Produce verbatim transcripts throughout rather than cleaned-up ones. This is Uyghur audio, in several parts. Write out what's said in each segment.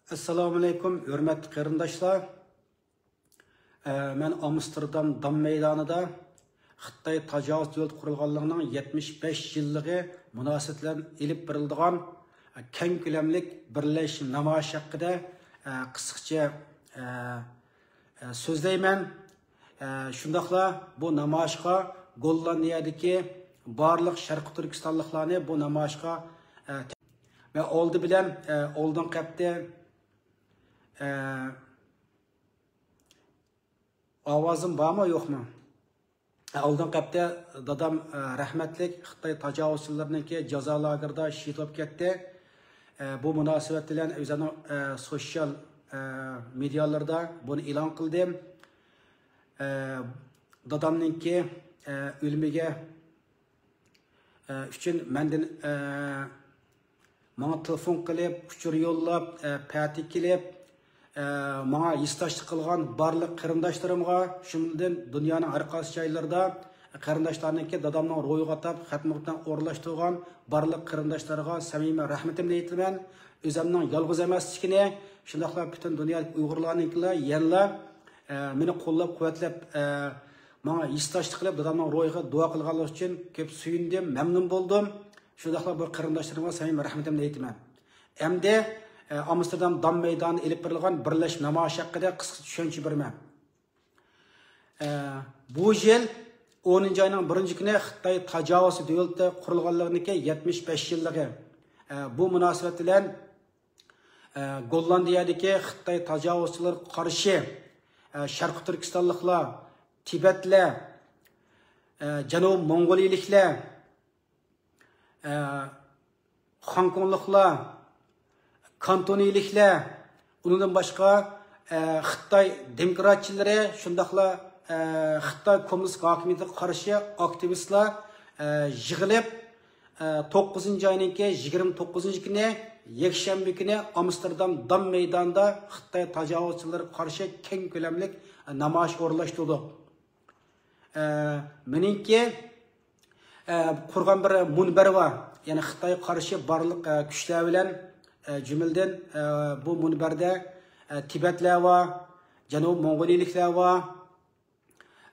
ئەسسالامۇئەلەيكۇم، ھۆرمەتلىك قېرىنداشلار. ئە، مەن ئامستېردام دام مەيدانىدا خىتاي تاجاۋۇز دۆلىتى قۇرۇلغانلىقىنىڭ يەتمىش بەش يىللىقى مۇناسىۋىتى بىلەن ئېلىپ بېرىلىدىغان، ئە، كەڭ كۆلەملىك بىرلەشمە نامايىش ھەققىدە، ئە، قىسقىچە، ئە، ئە، سۆزلەيمەن. ئە، شۇنداقلا بۇ نامايىشقا گوللاندىيەدىكى بارلىق شەرقىي تۈركىستانلىقلارنى بۇ نامايىشقا، ئە، مەن ئالدى بىلەن، ئە، ئالدىنقى ھەپتە، ئە، ئاۋازىم بارمۇ، يوقمۇ؟ ئالدىنقى ھەپتە دادام، ئە، رەھمەتلىك خىتاي تاجاۋۇزچىلىرىنىڭكى جازا لاگېرىدا شېھىت بولۇپ كەتتى. ئە، بۇ مۇناسىۋەت بىلەن ئۆزىنىڭ، ئە، سوشيال، ئە، مېدىيالىرىدا بۇنى ئېلان قىلدىم. ئە، دادامنىڭكى، ئە، ئۆلۈمىگە، ئە، ئۈچۈن مەندىن، ئە، ماڭا تېلېفون قىلىپ، ئۇچۇر يوللاپ، ئە، پەتى كېلىپ، ئە، ماڭا ھېسداشلىق قىلغان بارلىق قېرىنداشلىرىمغا، شۇنىڭدىن دۇنيانىڭ ھەر قايسى جايلىرىدا قېرىنداشلارنىڭكى دادامنىڭ روھىغا ئاتاپ خەتمە قۇرئان ئورۇنلاشتۇرغان بارلىق قېرىنداشلارغا سەمىمىي رەھمىتىمنى ئېيتىمەن. ئۆزۈمنىڭ يالغۇز ئەمەسلىكىنى، شۇنداقلا پۈتۈن دۇنيادىكى ئۇيغۇرلارنىڭكىلا يەنىلا، ئە، مېنى قوللاپ-قۇۋۋەتلەپ، ئە، ماڭا ھېسداشلىق قىلىپ، دادامنىڭ روھىغا دۇئا قىلغانلىقى ئۈچۈن كۆپ سۆيۈندۈم، مەمنۇن بولدۇم. شۇنداقلا بۇ قېرىنداشلىرىمغا سەمىمىي رەھمىتىمنى ئېيتىمەن. ئەمدى، ئە، ئامستېردام دام مەيدانىدا ئېلىپ بېرىلغان بىرلەشمە نامايىش ھەققىدە قىسقىچە چۈشەنچە بېرىمەن. ئە، بۇ يىل ئونىنچى ئاينىڭ بىرىنچى كۈنى خىتاي تاجاۋۇزچى دۆلىتى قۇرۇلغانلىقىنىڭكى يەتمىش بەش يىللىقى. ئە، بۇ مۇناسىۋەت بىلەن، ئە، گوللاندىيەدىكى خىتاي تاجاۋۇزچىلىرىغا قارشى، ئە، شەرقىي تۈركىستانلىقلار، تىبەتلەر، ئە، جەنۇبىي موڭغۇلىيىلىكلەر، ئە، خوڭكوڭلۇقلار، كانتونىيلىكلەر، ئۇنىڭدىن باشقا، ئە، خىتاي دېموكراتچىلىرى، شۇنداقلا، ئە، خىتاي كوممۇنىست ھاكىمىيىتىگە قارشى ئاكتىۋىستلار، ئە، يىغىلىپ، ئە، توققۇزىنچى ئاينىڭكى يىگىرمە توققۇزىنچى كۈنى، يەكشەنبە كۈنى ئامستېردام دام مەيدانىدا خىتاي تاجاۋۇزچىلىرىغا قارشى كەڭ كۆلەملىك نامايىش ئورۇنلاشتۇردۇق. ئە، مېنىڭكى، ئە، قۇرغان بىر مۇنبەر بار. يەنى خىتايغا قارشى بارلىق، ئە، كۈچلەر بىلەن، ئە، جۈملىدىن، ئە، بۇ مۇنبەردە، ئە، تىبەتلەر بار، جەنۇبىي موڭغۇلىيىلىكلەر بار،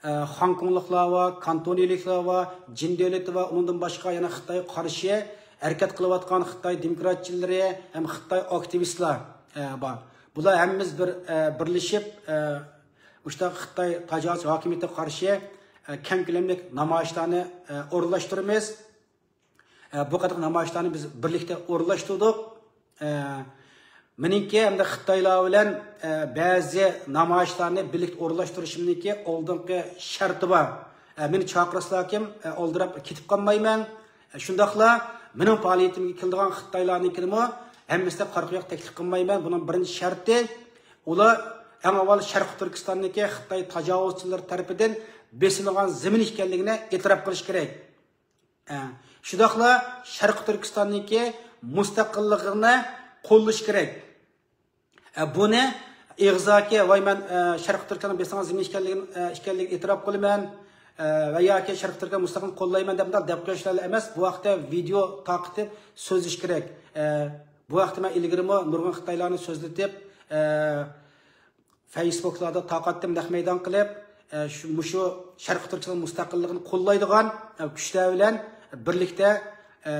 ئە، خوڭكوڭلۇقلار بار، كانتونىيىلىكلەر بار، جىن دۆلىتى بار، ئۇنىڭدىن باشقا يەنە خىتايغا قارشى ھەرىكەت قىلىۋاتقان خىتاي دېموكراتچىلىرى ھەم خىتاي ئاكتىۋىستلار، ئە، بار. بۇلار ھەممىمىز بىر، ئە، بىرلىشىپ، ئە، مۇشۇنداق خىتاي تاجاۋۇز ھاكىمىيىتىگە قارشى، ئە، كەڭ كۆلەملىك نامايىشلارنى، ئە، ئورۇنلاشتۇرىمىز. ئە، بۇ قېتىملىق نامايىشلارنى بىز بىرلىكتە ئورۇنلاشتۇردۇق. ئە، مېنىڭكى ھەمدە خىتايلار بىلەن، ئە، بەزى نامايىشلارنى بىرلىكتە ئورۇنلاشتۇرۇشۇمنىڭكى ئالدىنقى شەرتى بار. ئە، مېنى چاقىرسىلاكىم، ئە، ئالدىراپ كېتىپ قالمايمەن. ئە، شۇنداقلا مېنىڭ پائالىيىتىمگە كېلىدىغان خىتايلارنىڭكىنىمۇ ھەممىسىگە قارا قويۇق تەكلىپ قىلمايمەن. بۇنىڭ بىرىنچى شەرتى، ئۇلار ئەڭ ئاۋۋال شەرقىي تۈركىستاندىكى خىتاي تاجاۋۇزچىلىرى تەرىپىدىن بېسىلغان زېمىن ئىكەنلىكىنى ئېتىراپ قىلىشى كېرەك. ئە، شۇنداقلا شەرقىي تۈركىستاننىڭكى مۇستەقىللىقىنى قوللىشى كېرەك. ئە، بۇنى ئېغىزدىكى، ۋاي، مەن، ئە، شەرقىي تۈركىيەنىڭ بېسىلغان زېمىن ئىكەنلىكىنى، ئە، ئىكەنلىكىنى ئېتىراپ قىلىمەن، ئە، ۋە ياكى شەرقىي تۈركىيە مۇستەقىللىقىنى قوللايمەن دەپ، مۇنداق دەپ قويۇشلار ئەمەس، بۇ ھەقتە ۋىدېئو تارقىتىپ سۆزلىشىش كېرەك. ئە، بۇ ھەقتە مەن ئىلگىرىمۇ نۇرغۇن خىتايلارنى سۆزلىتىپ، ئە، فەيسبۇكلاردا تارقاتتىم، نەق مەيدان قىلىپ، ئە، شۇ، مۇشۇ شەرقىي تۈركىستان مۇستەقىللىقىنى قوللايدىغان، ئە، كۈچلەر بىلەن بىرلىكتە، ئە،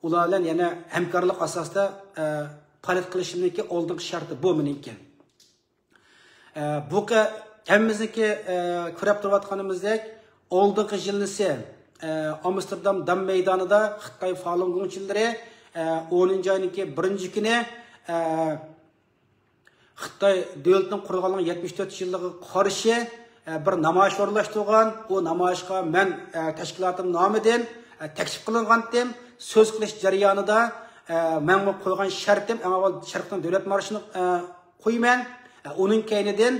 ئۇلار بىلەن يەنە ھەمكارلىق ئاساسىدا، ئە، پائالىيەت قىلىشىمنىڭكى ئالدىنقى شەرتى بۇ مېنىڭكى. ئە، بۇ قە-، ھەممىمىزنىڭكى، ئە، كۆرۈپ تۇرۇۋاتقىنىمىزدەك، ئالدىنقى يىلنىسى، ئە، ئامستېردام دام مەيدانىدا خىتاي فالۇنگوڭچىلىرى، ئە، ئونىنچى ئاينىڭكى بىرىنچى كۈنى، ئە، خىتاي دۆلىتىنىڭ قۇرۇلغانلىقىنىڭ يەتمىش تۆت يىللىقىغا قارشى، ئە، بىر نامايىش ئورۇنلاشتۇرغان. ئۇ نامايىشقا مەن، ئە، تەشكىلاتىم نامىدىن، ئە، تەكلىپ قىلىنغانتىم. سۆز قىلىش جەريانىدا، ئە، مەنمۇ قويغان شەرتىم، ئەڭ ئاۋۋال شەرقىي تۈركىستان دۆلەت مارشىنى، ئە، قويىمەن. ئە، ئۇنىڭ كەينىدىن،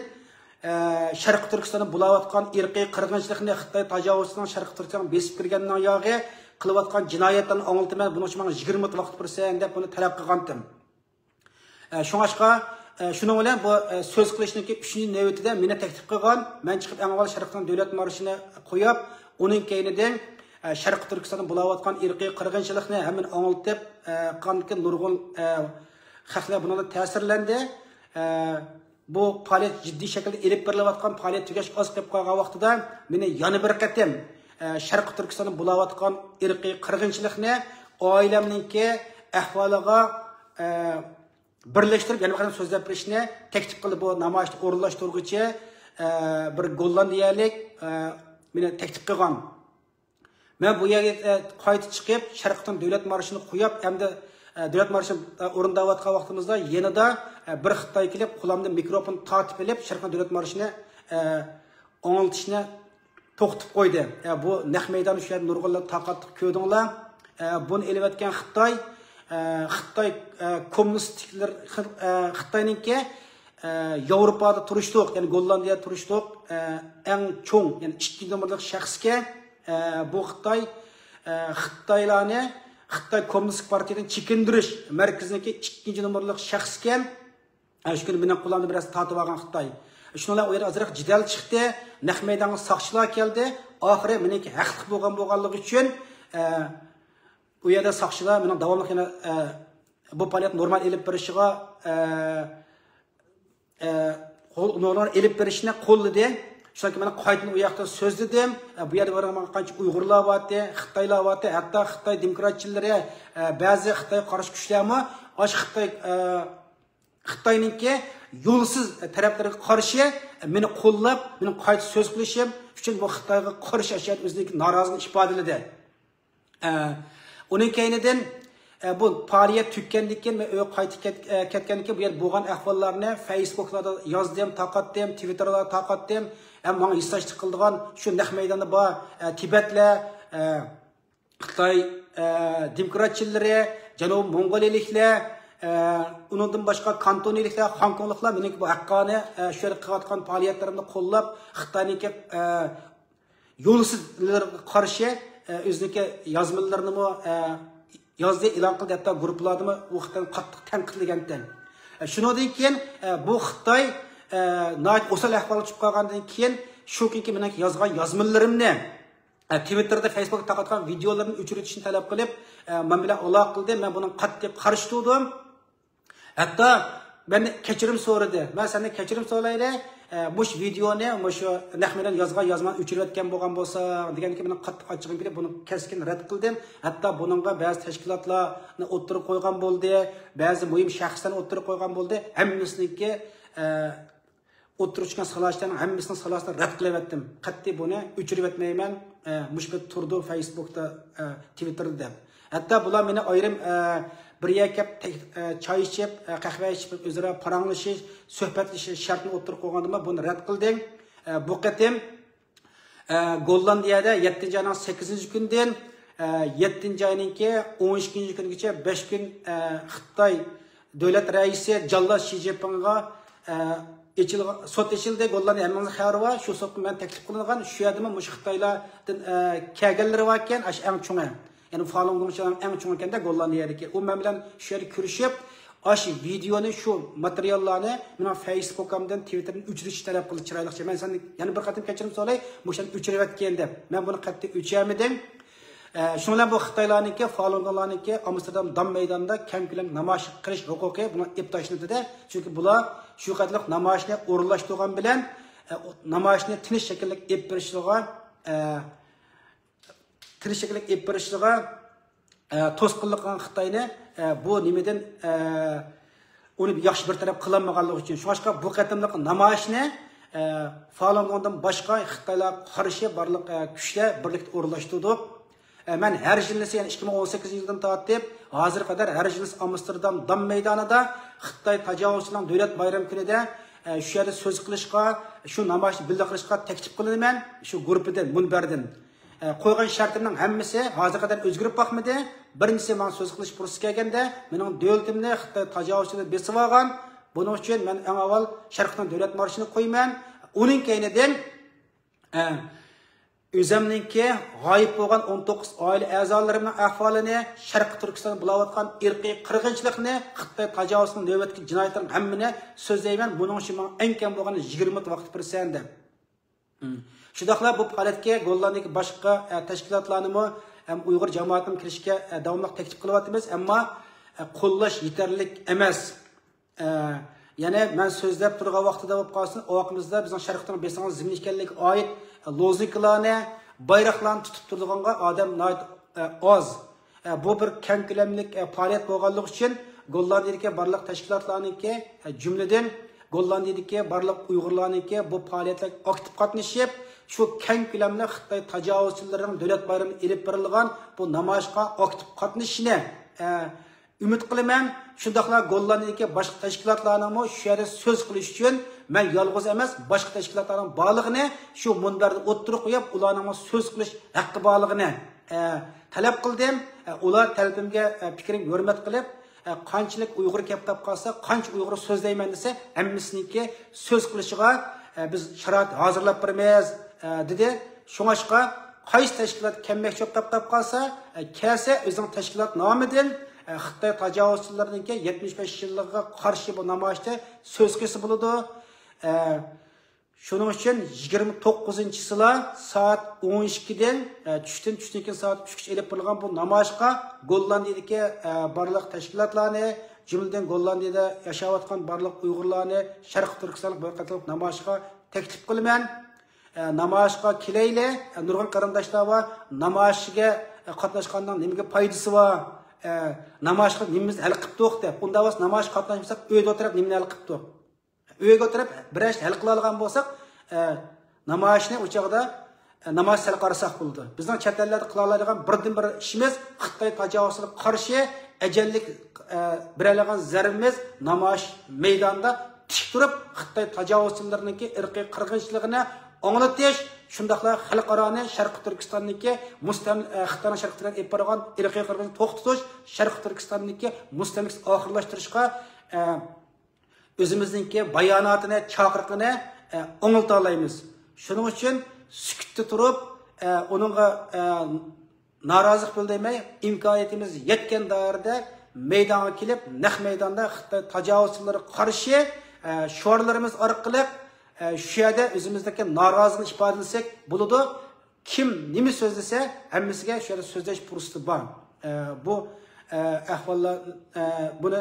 ئە، شەرقىي تۈركىستاندا بولاۋاتقان ئىرقىي قىرغىنچىلىقنى، خىتاي تاجاۋۇزچىسىنىڭ شەرقىي تۈركىستانغا بېسىپ كىرگەننىڭ ياغى قىلىۋاتقان جىنايەتلەرنى ئاڭلىتىمەن، بۇنىڭ ئۈچۈن ماڭا يىگىرمە مىنۇت ۋاقىت بېرىسەن دەپ بۇنى تەلەپ قىلغانتىم. ئە، شۇڭلاشقا، ئە، شۇنىڭ بىلەن بۇ، ئە، سۆز قىلىشنىڭكى ئۈچىنچى نۆۋىتىدە مېنى تەكلىپ قىلغان، مەن چىقىپ ئەڭ ئاۋۋال شەرقىي تۈركىستان دۆلەت مارشىنى قويۇپ، ئۇنىڭ كەينىدىن، ئە، شەرقىي تۈركىستاندا بولاۋاتقان ئىرقىي قىرغىنچىلىقنى ھەممىنى ئاڭلىتىپ، ئە، قاندىكى نۇرغۇن، ئە، خەقلەر بۇنىڭدىن تەسىرلەندى. ئە، بۇ پائالىيەت جىددىي شەكىلدە ئېلىپ بېرىلىۋاتقان پائالىيەت تۈگەشكە ئاز قېلىپ قالغان ۋاقتىدا مېنى يەنە بىر قېتىم، ئە، شەرقىي تۈركىستاندا بولاۋاتقان ئىرقىي قىرغىنچىلىقنى ئائىلەمنىڭكى ئەھۋالىغا، ئە، بىرلەشتۈرۈپ يەنە بىر قېتىم سۆزلەپ بېرىشنى تەكلىپ قىلدى. بۇ نامايىشنى ئورۇنلاشتۇرغۇچى، ئە، بىر گوللاندىيەلىك، ئە، مېنى تەكلىپ قىلغان. مەن بۇ يەرگە، ئە، قايتا چىقىپ، شەرقىي دۆلەت مارشىنى قويۇپ، ئەمدى، ئە، دۆلەت مارشىنى، ئە، ئورۇنداۋاتقان ۋاقتىمىزدا يېنىدا، ئە، بىر خىتاي كېلىپ، قولۇمدىن مىكروفون تارتىپ ئېلىپ، شەرقىي دۆلەت مارشىنى، ئە، ئاڭلىتىشنى توختىتىپ قويدى. ئە، بۇ نەق مەيدان شۇ يەردە نۇرغۇنلار تارقاتتۇق، كۆردۈڭلار. ئە، بۇنى ئېلىۋەتكەن خىتاي، ئە، خىتاي، ئە، كوممۇنىستىكلىرى، خىت-، ئە، خىتاينىڭكى، ئە، ياۋروپادا تۇرۇشلۇق، يەنى گوللاندىيەدە تۇرۇشلۇق، ئە، ئەڭ چوڭ، يەنى ئىككىنچى نومۇرلۇق شەخسكە، ئە، بۇ خىتاي، ئە، خىتايلارنى خىتاي كوممۇنىستىك پارتىيىدىن چېكىندۈرۈش مەركىزىنىڭكى ئىككىنچى نومۇرلۇق شەخسكەن. ئە، شۇ كۈنى مېنىڭ قولۇمدا بىر نەرسە تارتىۋالغان خىتاي. شۇنىڭ بىلەن ئۇ يەردە ئازراق جېدەل چىقتى. نەق مەيدانغا ساقچىلار كەلدى. ئاخىرى مېنىڭكى ھەقلىق بولغان بولغانلىقى ئۈچۈن، ئە، ئۇ يەردە ساقچىلار مېنىڭ داۋاملىق يەنە، ئە، بۇ پائالىيەت نورمال ئېلىپ بېرىشىغا، ئە، ئە، قول-، نورمال ئېلىپ بېرىشنى قوللىدى. شۇنىڭ مەن قايتىدىن ئۇ ياقتا سۆزلىدىم. ئە، بۇ يەردە بارغان قانچە ئۇيغۇرلار بارتى، خىتايلار بارتى، ھەتتا خىتاي دېموكراتچىلىرى، ئە، بەزى خىتايغا قارشى كۈچلەرمۇ ئاشۇ خىتاي، ئە، خىتاينىڭكى يولسىز تەرەپلىرىگە قارشى مېنى قوللاپ، مېنىڭ قايتا سۆز قىلىشىم ئۈچۈن بۇ خىتايغا قارشى ئاشۇ يەردە ئۆزىنىڭكى نارازىلىقىنى ئىپادىلىدى. ئە، ئۇنىڭ كەينىدىن، ئە، بۇ پائالىيەت تۈگىگەندىن كېيىن، مەن ئۆيگە قايتىپ كەت-، ئە، كەتكەندىن كېيىن، بۇ يەردە بولغان ئەھۋاللارنى فېيسبۇكلاردا يازدىم، تارقاتتىم، تىۋىتتېرلاردا تارقاتتىم. ھەم ماڭا ھېسداشلىق قىلىدىغان شۇ نەق مەيداندا بار، ئە، تىبەتلەر، ئە، خىتاي، ئە، دېموكراتچىلىرى، جەنۇبىي موڭغۇلىيىلىكلەر، ئە، ئۇنىڭدىن باشقا كانتونىيلىكلەر، خوڭكوڭلۇقلار مېنىڭكى بۇ ھەققانىي، ئە، شۇ يەردە قىلىۋاتقان پائالىيەتلىرىمنى قوللاپ، خىتاينىڭكى، ئە، يولسىزلىرىغا قارشى، ئە، ئۆزىنىڭكى يازمىلىرىنىمۇ، ئە، يازدى، ئېلان قىلدى، ھەتتا گۇرۇپپىلاردىمۇ ئۇ خىتاينى قاتتىق تەنقىدلىگەنتى. ئە، شۇنىڭدىن كېيىن، ئە، بۇ خىتاي، ئە، ناھايىتى ئوسال ئەھۋالغا چۈشۈپ قالغاندىن كېيىن، شۇ كۈنكى مېنىڭ يازغان يازمىلىرىمنى، ئە، تىۋىتتېردا، فېيسبۇكتا تارقاتقان ۋىدىيولىرىمنى ئۆچۈرۈۋېتىشنى تەلەپ قىلىپ، ئە، مەن بىلەن ئالاقە قىلدى. مەن بۇنىڭغا قەتئىي قارشى تۇردۇم. ھەتتا مەندىن كەچۈرۈم سورىدى. مەن سەندىن كەچۈرۈم سورايلى، ئە، مۇشۇ ۋىدىيونى، مۇشۇ نەق مەيدان يازغان يازمامنى ئۆچۈرۈۋەتكەن بولغان بولساڭ، دېگەندىكىن مېنىڭ قاتتىق ئاچچىقىم كېلىپ، بۇنى كەسكىن رەت قىلدىم. ھەتتا بۇنىڭغا بەزى تەشكىلاتلارنى ئوتتۇرىغا قويغان بولدى، بەزى مۇھىم شەخسلەرنى ئوتتۇرىغا قويغان بولدى. ھەممىسىنىڭكى، ئە، ئوتتۇرىغا چىققان سالاھىيەتلەرنىڭ ھەممىسىنىڭ سالاھىيىتىنى رەت قىلىۋەتتىم. قەتئىي بۇنى ئۆچۈرۈۋەتمەيمەن، ئە، مۇشۇ پېتى تۇردى فېيسبۇكتا، ئە، تىۋىتتېردا دەپ. ھەتتا بۇلار مېنى ئايرىم، ئە، بىر يەرگە كەپ تەك-، ئە، چاي ئىچىپ، ئە، قەھۋە ئىچىپ، ئۆزئارا پاراڭلىشىش، سۆھبەتلىشىش شەرتىنى ئوتتۇرىغا قويغاندىمۇ بۇنى رەت قىلدىڭ. ئە، بۇ قېتىم، ئە، گوللاندىيەدە يەتتىنچى ئاينىڭ سەككىزىنچى كۈنىدىن، ئە، يەتتىنچى ئاينىڭكى ئون ئىككىنچى كۈنىگىچە بەش كۈن، ئە، خىتاي دۆلەت رەئىسى جاللات شى جىنپىڭغا، ئە، ئېچىلغا-، سوت ئېچىلدى. گوللاندىيە ھەممىڭىزنىڭ خەۋىرى بار. شۇ سوتقا مەن تەكلىپ قىلىنغان. شۇ يەردىمۇ مۇشۇ خىتايلاردىن، ئە، كەلگەنلىرى باركەن، ئاشۇ ئەڭ چوڭى. يەنى فالۇنگوڭ ئەڭ چوڭى ئىكەندە گوللاندىيەدىكى. ئۇ مەن بىلەن شۇ يەردە كۆرۈشۈپ، ئاشۇ ۋىدىيونى، شۇ ماتېرىياللارنى مېنىڭ فېيسبۇكۇمدىن، تىۋىتتېردىن ئۆچۈرۈش تەلەپ قىلدى چىرايلىقچە. مەن سەندىن يەنە بىر قېتىم كەچۈرۈم سوراي، مۇشۇنى ئۆچۈرۈۋەتكىن دەپ. مەن بۇنى قەتئىي ئۆچۈرمىدىم. ئە، شۇنىڭ بىلەن بۇ خىتايلارنىڭكى، فالۇنگوڭلارنىڭكى ئامستېردام دام مەيدانىدا كەڭ كۆلەم نامايىش قىلىش ھوقۇقى بۇنىڭ ئېلىپ تاشلىنىدۇ-دە. چۈنكى بۇلار شۇ قەدەرلىك نامايىشنى ئورۇنلاشتۇرغان بىلەن، ئە، نامايىشنى تىنچ شەكىللىك ئېلىپ بېرىشىغا، ئە، تىنچ شەكىللىك ئېلىپ بېرىشىغا، ئە، توسقۇنلۇق قىلغان خىتاينى، ئە، بۇ نېمىدىن، ئە، ئۇنى ياخشى بىر تەرەپ قىلالمىغانلىقى ئۈچۈن. شۇڭلاشقا بۇ قېتىملىق نامايىشنى، ئە، فالۇنگوڭدىن باشقا خىتايلارغا قارشى بارلىق، ئە، كۈچلەر بىرلىكتە ئورۇنلاشتۇردۇق. ئە، مەن ھەر يىلىسى، يەنى ئىككى مىڭ ئون سەككىزىنچى يىلدىن تارتىپ ھازىرغا قەدەر ھەر يىلىسى ئامستېردام دام مەيدانىدا خىتاي تاجاۋۇزچىلىرىنىڭ دۆلەت بايرىمى كۈنىدە، ئە، شۇ يەردە سۆز قىلىشقا، شۇ نامايىشنى بىللە قىلىشقا تەكلىپ قىلىنىمەن شۇ گۇرۇپپىدىن، مۇنبەردىن. ئە، قويغان شەرتىمنىڭ ھەممىسى ھازىرغا قەدەر ئۆزگىرىپ باقمىدى. بىرىنچىسى، ماڭا سۆز قىلىش پۇرسىتى كەلگەندە، مېنىڭ دۆلىتىمنى خىتاي تاجاۋۇزچىلىرى بېسىۋالغان. بۇنىڭ ئۈچۈن مەن ئەڭ ئاۋۋال شەرقنىڭ دۆلەت مارشىنى قويىمەن. ئۇنىڭ كەينىدىن، ئە، ئۆزەمنىڭكى غايىب بولغان ئون توققۇز ئائىلە ئەزالىرىمنىڭ ئەھۋالىنى، شەرقىي تۈركىستاندا بولاۋاتقان ئىرقىي قىرغىنچىلىقنى، خىتاي تاجاۋۇزچىلىرىنىڭ نۆۋەتتىكى جىنايەتلىرىنىڭ ھەممىنى سۆزلەيمەن. بۇنىڭ ئۈچۈن ماڭا ئەڭ كەم بولغاندا يىگىرمە مىنۇت ۋاقىت بېرىسەن دەپ. مم. شۇنداقلا بۇ پائالىيەتكە گوللاندىيەدىكى باشقا، ئە، تەشكىلاتلارنىمۇ ھەم ئۇيغۇر جامائىتىنىمۇ كىرىشكە، ئە، داۋاملىق تەكلىپ قىلىۋاتىمىز. ئەمما، ئە، قوللاش يېتەرلىك ئەمەس. ئە، يەنى مەن سۆزلەپ تۇرغان ۋاقتىدا بولۇپ قالسۇن، ئاۋاقىمىزدا بىزنىڭ شەرقنىڭ بېسىڭىز زېمىن ئىكەنلىكىگە ئائىت، ئە، لوزۇنكىلارنى، بايراقلارنى تۇتۇپ تۇرىدىغانغا ئادەم ناھايىتى، ئە، ئاز. ئە، بۇ بىر كەڭ كۆلەملىك، ئە، پائالىيەت بولغانلىقى ئۈچۈن، گوللاندىيەدىكى بارلىق تەشكىلاتلارنىڭكى، ئە، جۈملىدىن گوللاندىيەدىكى بارلىق ئۇيغۇرلارنىڭكى بۇ پائالىيەتلەرگە ئاكتىپ قاتنىشىپ، شۇ كەڭ كۆلەملىك خىتاي تاجاۋۇزچىلىرىنىڭ دۆلەت بايرىمىدا ئېلىپ بېرىلغان بۇ نامايىشقا ئاكتىپ قاتنىشىشىنى، ئە، ئۈمىد قىلىمەن. شۇنداقلا گوللاندىيەدىكى باشقا تەشكىلاتلارنىڭمۇ شۇ يەردە سۆز قىلىش ئۈچۈن مەن يالغۇز ئەمەس، باشقا تەشكىلاتلارنىڭ بارلىقىنى شۇ مۇنبەردە ئوتتۇرىغا قويۇپ، ئۇلارنىڭمۇ سۆز قىلىش ھەققى بارلىقىنى، ئە، تەلەپ قىلدىم. ئە، ئۇلار تەلىپىمگە، ئە، پىكرىمگە ھۆرمەت قىلىپ، ئە، قانچىلىك ئۇيغۇر كەپ تاپ قالسا، قانچە ئۇيغۇر سۆزلەيمەن دېسە، ھەممىسىنىڭكى سۆز قىلىشىغا، ئە، بىز شارائىت ھازىرلاپ بېرىمىز، ئە، دېدى. شۇڭاشقا قايسى تەشكىلات كەلمەكچى بولۇپ تاپ قالسا، ئە، كەلسە ئۆزىنىڭ تەشكىلات نامىدىن، ئە، خىتاي تاجاۋۇزچىلىرىنىڭكى يەتمىش بەش يىللىقىغا قارشى بۇ نامايىشتا سۆز قىلسا بولىدۇ. ئە، شۇنىڭ ئۈچۈن يىگىرمە توققۇزىنچىسىلا سائەت ئون ئىككىدىن، ئە، چۈشتىن، چۈشتىن كېيىن سائەت ئۈچكىچە ئېلىپ بېرىلغان بۇ نامايىشقا گوللاندىيەدىكى، ئە، بارلىق تەشكىلاتلارنى، جۈملىدىن گوللاندىيەدە ياشاۋاتقان بارلىق ئۇيغۇرلارنى، شەرقىي تۈركىستانلىق بىر قېتىملىق نامايىشقا تەكلىپ قىلىمەن. ئە، نامايىشقا كېلەيلى. ئە، نۇرغۇن قېرىنداشلار بار، نامايىشقا، ئە، قاتناشقاننىڭ نېمىگە پايدىسى بار؟ ئە، نامايىشقا نېمىمىزنى ھەل قىپتۇق دەپ. ئۇنداق بولسا نامايىشقا قاتناشمىساق، ئۆيدە ئولتۇرۇپ نېمىنى ھەل قىپتۇق؟ ئۆيگە ئولتۇرۇپ بىر ئىشنى ھەل قىلالىغان بولساق، ئە، نامايىشنى ئۇ چاغدا، ئە، نامايىش سەل قارىساق بولىدۇ. بىزنىڭ چەت ئەللەردە قىلالايدىغان بىردىنبىر ئىشىمىز خىتاي تاجاۋۇزچىلىرىغا قارشى ئەجەللىك، ئە، بېرەلىگەن زەربىمىز نامايىش مەيدانىدا تىك تۇرۇپ، خىتاي تاجاۋۇزچىلىرىنىڭكى ئىرقىي قىرغىنچىلىقىنى ئاڭلىتىش، شۇنداقلا خەلقئارانى شەرقىي تۈركىستاندىكى مۇستەم-، ئە، خىتاينىڭ شەرقىي تۈركىستاندا ئېلىپ بارغان ئىرقىي قىرغىنچىلىقنى توختىتىش، شەرقىي تۈركىستاندىكى مۇستەملىكىسىنى ئاخىرلاشتۇرۇشقا، ئە، ئۆزىمىزنىڭكى باياناتىنى، چاقىرىقىنى، ئە، ئاڭلىتالايمىز. شۇنىڭ ئۈچۈن سۈكۈتتە تۇرۇپ، ئە، ئۇنىڭغا، ئە، نارازىلىق بىلدۈرمەي، ئىمكانىيىتىمىز يەتكەن دائىرىدە مەيدانغا كېلىپ، نەق مەيداندا خىتاي تاجاۋۇزچىلىرىغا قارشى، ئە، شوئارلىرىمىز ئارقىلىق، ئە، شۇ يەردە ئۆزىمىزدىكى نارازىلىقنى ئىپادىلىسەك بولىدۇ. كىم نېمە سۆزلىسە، ھەممىسىگە شۇ يەردە سۆزلەش پۇرسىتى بار. ئە، بۇ، ئە، ئەھۋاللار، ئە، بۇنى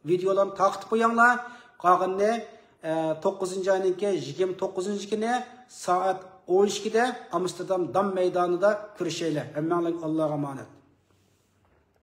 ۋىدېئولارنى تارقىتىپ قويۇڭلار. قالغىنىنى، ئە، توققۇزىنچى ئاينىڭكى يىگىرمە توققۇزىنچى كۈنى سائەت ئون ئىككىدە ئامستېردام دام مەيدانىدا كۆرۈشەيلى. ھەممەڭلارغا ئاللاغا ئامانەت.